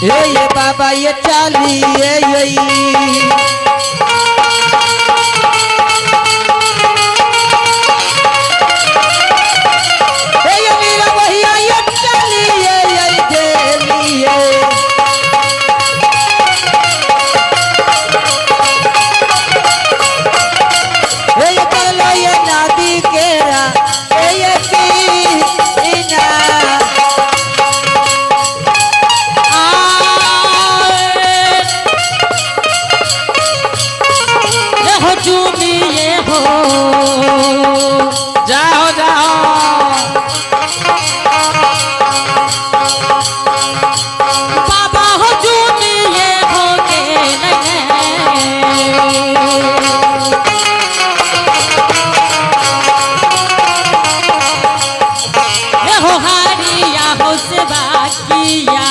हे ये बाबा ये चालिए ये। हे ये नीरा वहिया ये चालिए ये गेलिए। हे ये चलो ये नदी केरा हे ये की ना। ये हो चूमिए हो। जाओ जाओ। बाबा हो चूमिए हो गेल हे हो हारिया हो सेवा किया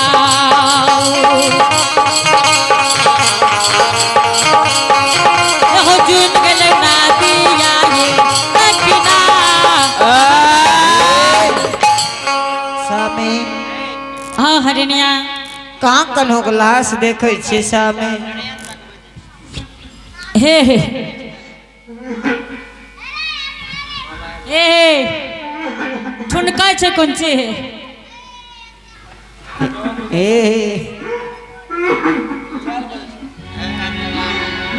हे हो चूम गेल नादिया ये दक्षिणा। स्वामी। हाँ हरिणिया। कहाँ कन्हो के लाश देखै छियै स्वामी? हे हे हे हे, ठुनकै छै कोन चीज? हे हे।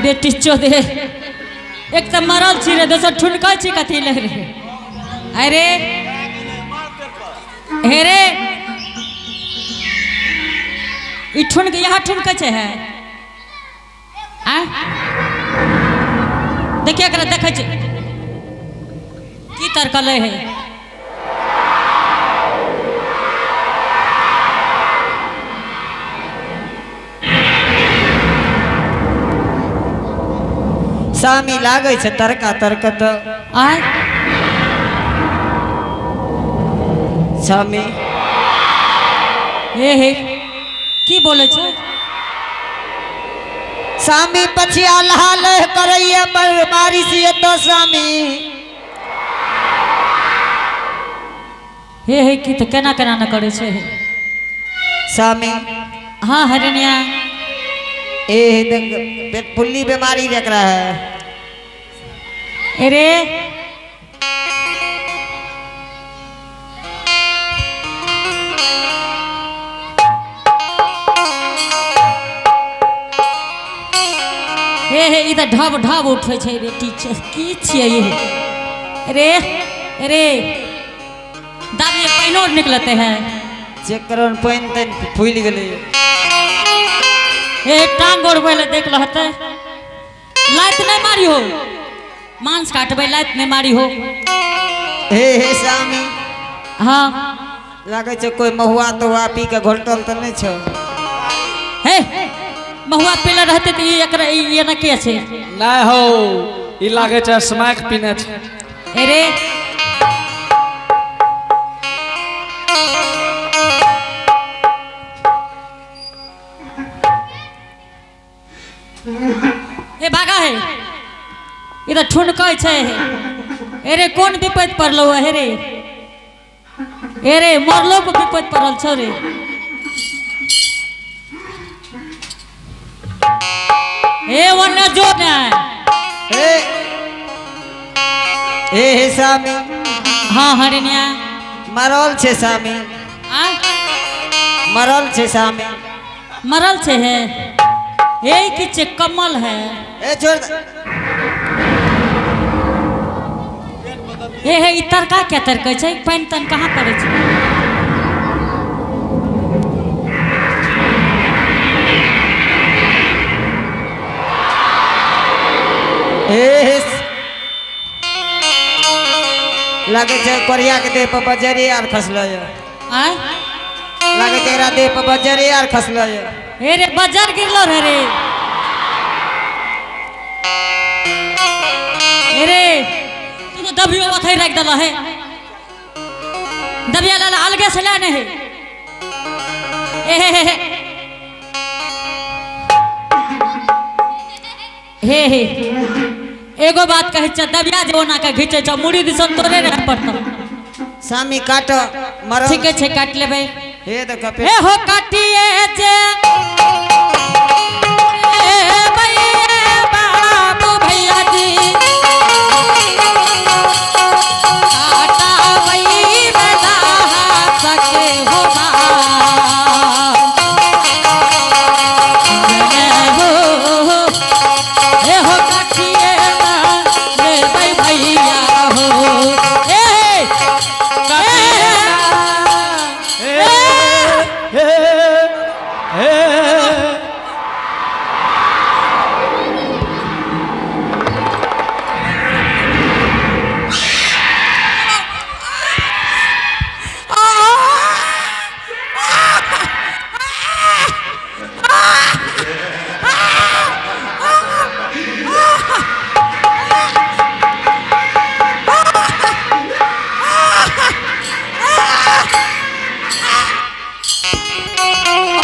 बेटी चोदे, एक तऽ मरल छी रे, दोसर ठुनकै छी कथी ले रे? अरे हे रे, ई ठुनक यहाँ ठुनकै छै है आ? देखिए एकरा, देखै छै की तरकलै है? स्वामी, लागै छै तरका तरकत। आय? स्वामी। हे हे, की बोलै छै? स्वामी, पछिया लहा लह करैया मर मारी से तो स्वामी। हे हे, की तऽ केना केना न करै छै? स्वामी। हाँ हरिणिया। ए देख, पेट फुल्ली बीमारी देख रहा है। अरे हे हे, ई तऽ ढब ढब उठै छै बेटी छै। की छियै ई? अरे अरे, दाबी पानिओ निकलते है। चेक करो ने, पानि तानि फूलि गेलै। हे, टांग गोड़ पहिले देख लहते। लात नहि मारी हो, मांस काटबै, लात नहि मारी हो। हे हे स्वामी। हाँ। लागै छै कोई महुआ तहुआ पी के घोलटल तऽ नहि छौ? हे, महुआ पीले रहते तऽ ई एकरा ई एना के छै? नहि हो, ई लागै छै स्मैक पीने छै। अरे ए, भागा है, ई तऽ ठुनकै छै। अरे, कोन विपैत पड़लो हे रे? अरे, मरलो पर विपैत पड़ल छौ रे। ए, ओन्ने जो ने। हे हे हे स्वामी। हाँ हरिणिया। मरल छै स्वामी। आ? मरल छै स्वामी। मरल छै हे? हे, की छै? कमल है। ए, छोड़ दे। हे हे, ई तरका क्या तरकै छै? पानि तानि कहाँ पड़ै छै? हे हे, लागै छै कोरिया के देह पर बजरी आर खसलो ये। आय? लागै छै एकरा देह पर बजरी आर खसलो ये। हे रे, बजर गिरलो रे रे। हे रे, तू तो दबियो ओथै राखि देल हे। दबिया लाला अलगे से ले नहीं। हे हे हे हे हे हे, एगो बात कहै छ, दबिया जे ओना के घिचै छ, मुड़ी दिसन तोरे रहे पड़तौ। सामी, काट, मरल। ठीके छै, काटि लेबै। हे देखो ए हो काटिए जे ए भैया बाबू भैया जी काटा वही बना सके हो मां हो ए हो काटिए ना ले भाई भैया हो ए ए हे हे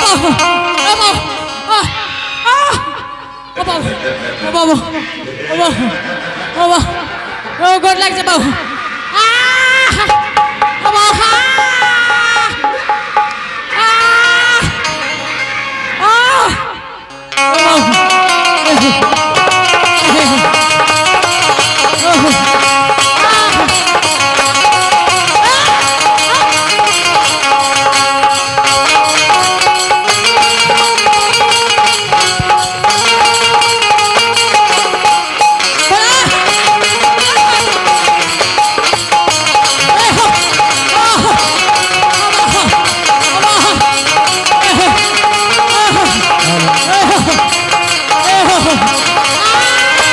बाबू बाबू बाबू ओ गोर लाग छै बाबू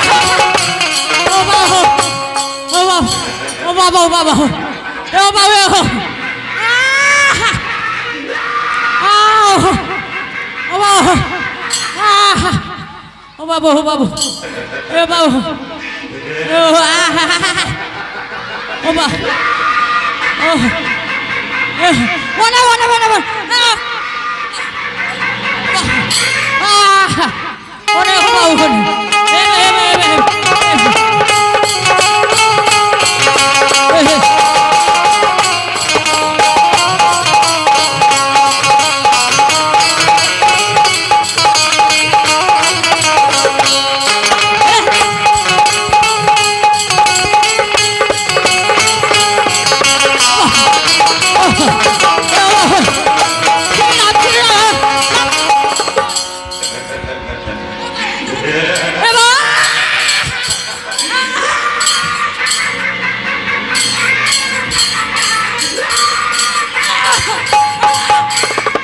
ओ बाबा ओ बाबा ओ बाबा ओ बाबा ओ बाबा ओ बाबा ओ बाबा ओ ओ बा ओ ওনা ওনা ওনা ওনা ওনা ওনা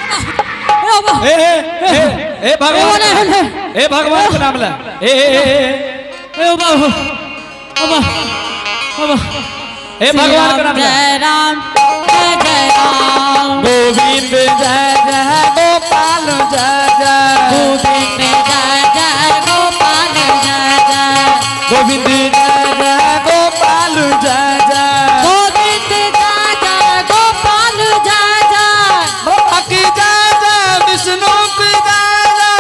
हे हे हे हे भगवान हे भगवान के नाम ले हे हे हे हे हे भगवान के नाम ले जय राम जय जय राम गोविंद जय जय गोपाल जय जय गोविंद जय जय गोपाल जय जय गोविंद जय जय गोपाल जय जय गोविंद जय जय गोपाल जय जय ब्रह्मा की जय जय विष्णु की जय जय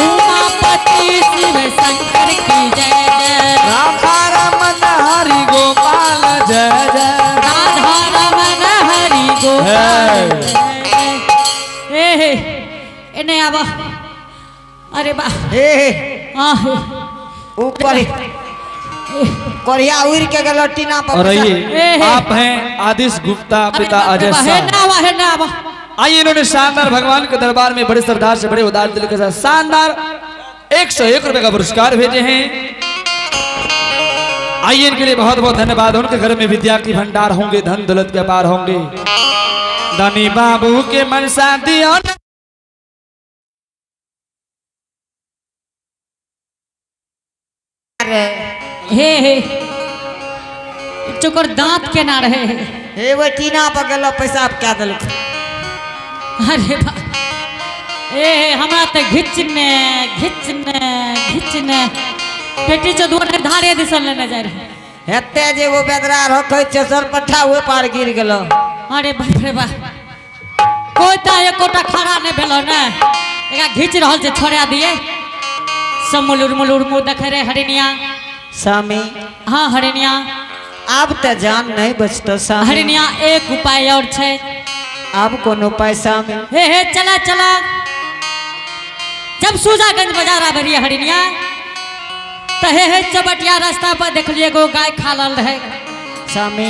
उमापति शिव शंकर की जय जय राधा रमन हरि गोपाल जय जय राधा रमन हरि गोपाल जय जय। ए हे एने आवा अरे बा हे हे आह ऊपर कोरिया उड़ के गेलो टीना पर और ए ये हे। आप हैं आदिश गुप्ता अरे पिता बाप रे अजय बा, हे शाह ना आवा हे ना आवा आइए इन्होंने शानदार भगवान के दरबार में बड़े श्रद्धा से बड़े उदार दिल के साथ शानदार 101 रुपए का पुरस्कार भेजे हैं। आइए इनके लिए बहुत बहुत धन्यवाद। उनके घर में विद्या की भंडार होंगे, धन दौलत के पार होंगे। धनी बाबू के मनसा दियो न- हे हे चोकर दांत के ना रहे हे हे वो टीना पर गेलो पैसा क्या देलक अरे बा ए हे हमरा तऽ घिचने घिचने घिचने पेटी चौधर धारे दिसन लेने जाय रहे हेते जे वो बेदरा रखै छै सरपट्ठा ओहि पार गिर गेलो अरे बाप रे बा कोई तऽ एकोटा खड़ा नहि भेलो ने एकरा घीच रहल छै छोड़ा दिए सब मुलुर मुलुर मुँह देखे रहे हरिनिया स्वामी हाँ हरिनिया आब तऽ जान नहीं बचतो स्वामी हरिनिया एक उपाय और छै आब कोन उपाय स्वामी? हे हे, चला चला। जब सुजागंज बाजार आबे रहिए हरिणिया, तऽ हे हे चौबटिया रास्ता पर देखलिए एगो गाय खा लल रहे। स्वामी।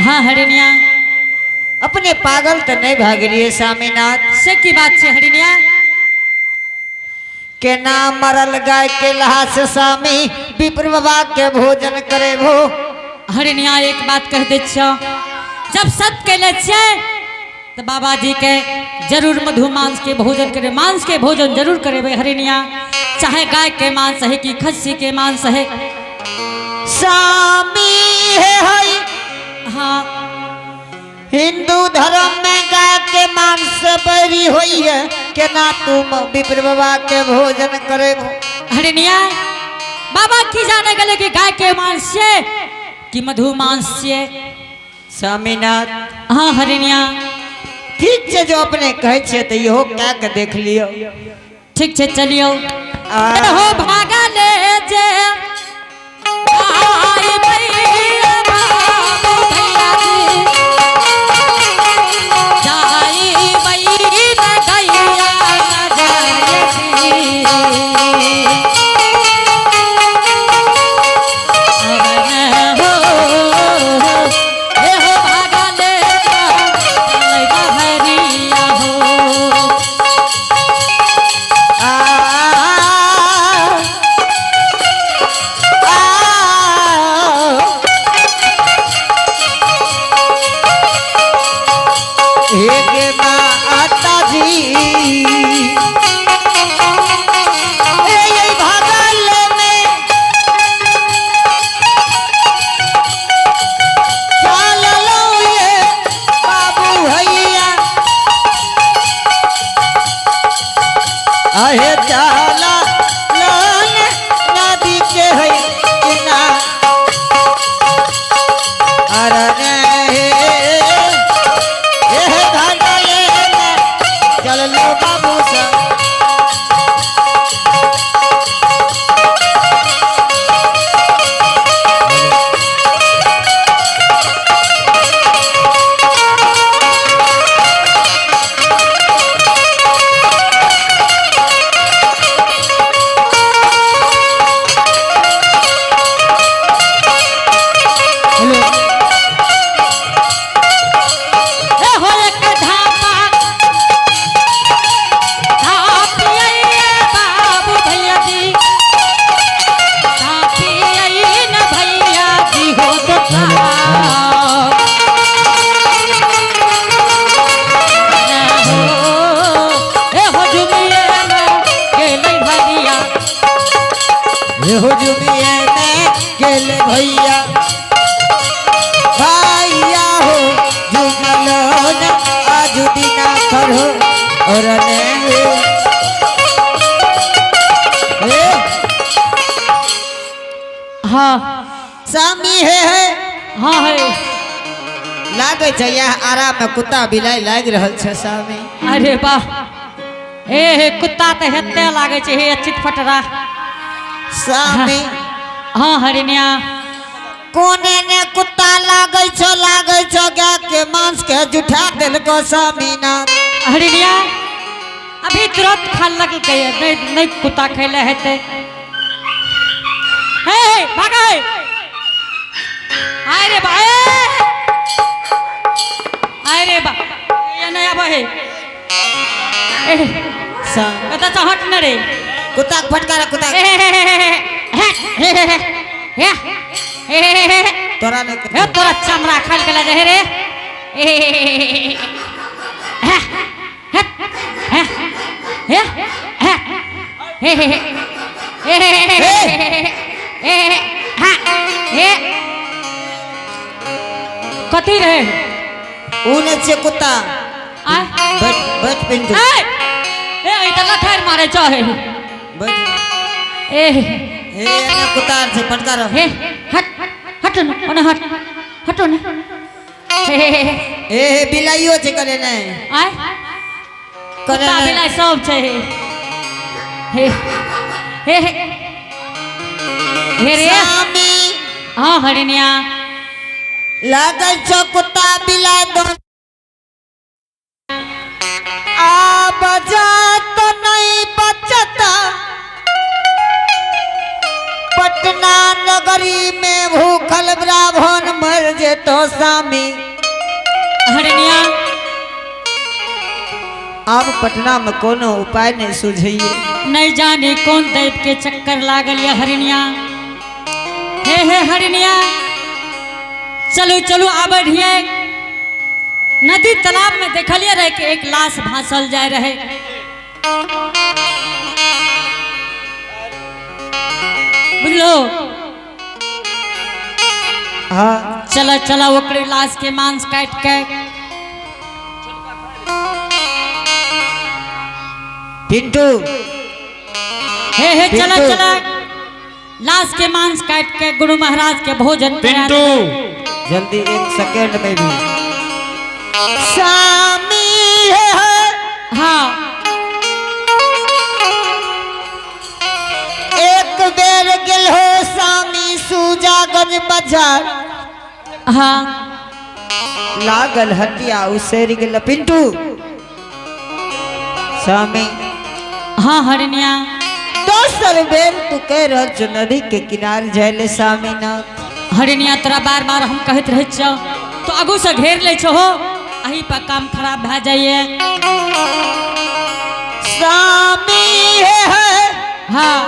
हाँ हरिणिया। अपने पागल तऽ नहीं भए गेलियै स्वामीनाथ? से की बात छै हरिणिया? केना मरल गाय के लहास स्वामी विप्र बाबा के भोजन करेबो? हरिणिया, एक बात कह दै छियौ, जब सत कैले छियै तऽ बाबा जी के जरूर मधु मांस के भोजन करे, मांस के भोजन जरूर करेबै हरिणिया, चाहे गाय के मांस है कि खस्सी के मांस है। स्वामी हे हई। हाँ। हिंदू धर्म में गाय के मांस बैरी होई है, केना तुम विप्र बाबा के भोजन करेबो? हरिणिया, बाबा की जाने गेले कि गाय के मांस छियै कि मधु मांस छियै। स्वामीनाथ। हाँ हरिणिया। ठीक छै, जो अपने कहै छियै तऽ इहो कए के देख लियौ। ठीक छै, चलियौ। आ। हो भागले जे आई भैया बाबू भैया जी, जाई बैल गैया जाय जी। अवन हो, हे हो भागले हरिया हो। आ, आ, हे गे माता जी, ए ये भागल में चललो ये बाबू भैया, अहे जाला लन नदी के है किना अरे हे हे भागले में चललो बाबू सा। हे हो एक धापा धापियै बाबू भैया जी, धापियै न भैया जी हो तो हो। हे हो झुमिए में गेलै भैया। हे हो जुमिए में गेल भैया, भैया हो झुमलो न आजु दिना खरो और ने हे। हाँ। स्वामी हे हे। हाँ है। लागै छै यह आरा में कुत्ता बिलाइ लागि रहल छै स्वामी। अरे वाह, हे हे, कुत्ता तऽ हेते लागै छै, हे चित फटरा। स्वामी। हाँ हरिणिया। कोने ने कुत्ता लागै छौ, लागै छौ गाय के मांस के जुठा देलको स्वामी नाथ। हरिणिया, अभी तुरंत खा लगलकै, नहीं नहीं कुत्ता खैले हेतै। हे हे, भागै, आय रे बा, ए आय रे बा, ये नहीं आबै हे। ए। कतऽ से हट न रे। कुत्ता के फटकारा कुत्ता। हे हे हे हे हे हे हे हे हे हे हे। तोरा नहीं। हे, तोरा चमड़ा खाल के लगे रे। हे हे हे हे हे हे हे हे हे हे हे, कथी रहे? ऊ नहि छियै कुत्ता। आय। बैठ बैठ पिंटू। ए ए, ई तऽ लथारि मारे चाहे। बैठ। ए। हे, एने कुत्ता आर छै, फटकारा। हे, हट हट न ओने, हट हटो न, हे हे हे। हे हे, बिलाइयो छै, करे नहि। आय। करे कुत्ता नहि। बिलाइ सब छै। हे हे हे हे हे रे। स्वामी। हाँ हरिणिया। लागल छौ कुत्ता बिलाइ दोनो। फंस जेतो स्वामी। हरिणिया अब पटना में कोनो उपाय नहीं सूझिए। नहीं जाने कौन दैव के चक्कर लागल ये हरिणिया। हे हे हरिणिया चलू चलू आबे रहिए नदी तालाब में देखलिए रहे कि एक लाश भासल जाए रहे। बुझलो? हाँ चलो चलो ओकरे लाश के मांस काट के। पिंटू हे हे चला पिंटू। चला लाश के मांस काट के गुरु महाराज के भोजन करा पिंटू देबै। जल्दी एक सेकेंड में भी स्वामी है। हाँ एक बेर गेल हो स्वामी सूजागंज बाजार। हाँ लागल हटिया उसर गेल पिंटू स्वामी। हाँ हरिणिया दोसर बेर तू कह रहल छो नदी के किनारे जाइले स्वामी नाथ। हरिणिया तोरा बार बार हम कहत रहे छो तो आगू से घेर ले छो हो अही पर काम खराब भए जाइए। स्वामी है। हाँ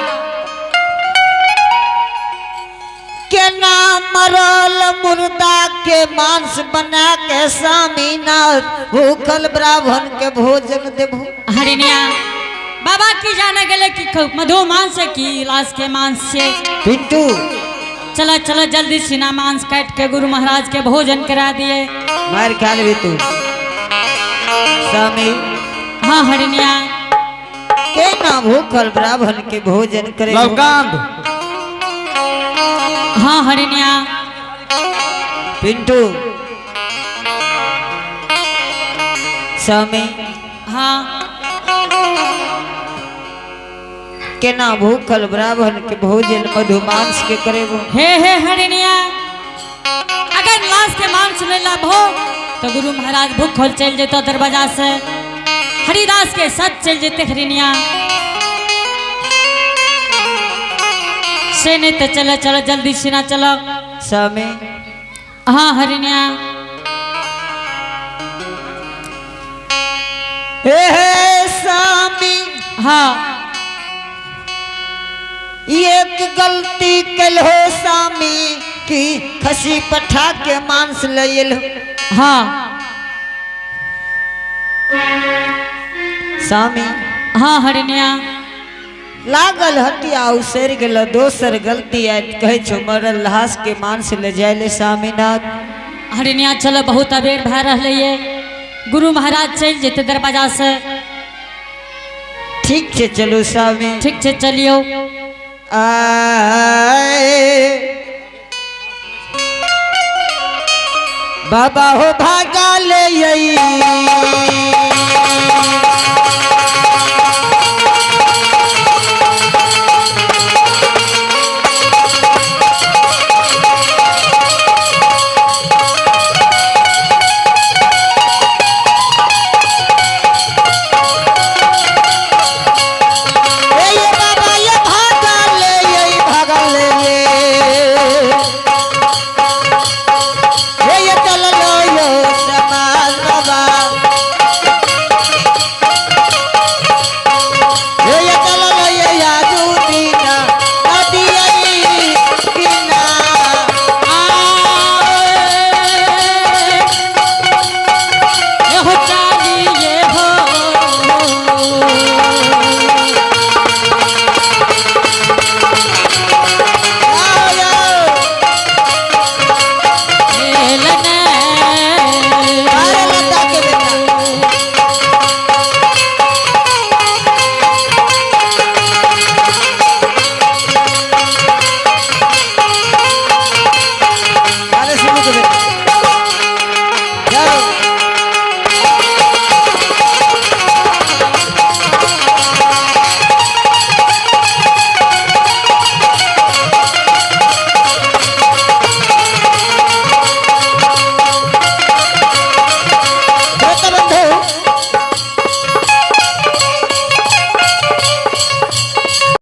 के नाम मरल मुर्दा के मांस बना के स्वामी नाथ भूखल ब्राह्मण के भोजन देबू। हरिणिया बाबा की जाने गेले कि मधु मांस की लाश के मांस से। पिंटू चलो चलो जल्दी सीना मांस काट के गुरु महाराज के भोजन करा दिए। मार खा लेबी तू स्वामी। हाँ हरिणिया के ना भूखल ब्राह्मण के भोजन करे। लवकांत। हाँ हरिणिया पिंटू स्वामी। हाँ केना भूखल ब्राह्मण के भोजन मधुमांस के करेबो। हे हे हरिणिया अगर लाश के मांस नहीं लाभो तो गुरु महाराज भूखल चल जेतो दरवाजा से, हरिदास के साथ चल जेते हरिणिया से। नहीं तो चलो चलो जल्दी सीना चलो स्वामी। हाँ हरिणिया हे हे स्वामी। हाँ एक गलती कल हो स्वामी की खसी पठा के मांस ले एलो। हाँ स्वामी। हाँ हरिणिया लागल हटिया उसर गेल दोसर गलती आयत कहै छो मरल लाश के मांस ले जाइले स्वामीनाथ। हरिणिया चलो बहुत अबेर भए रहलै ये, गुरु महाराज चलि जेतै दरवाजा से। ठीक छै चलू स्वामी। ठीक छै चलियौ। आए बाबा हो भागा ले आई।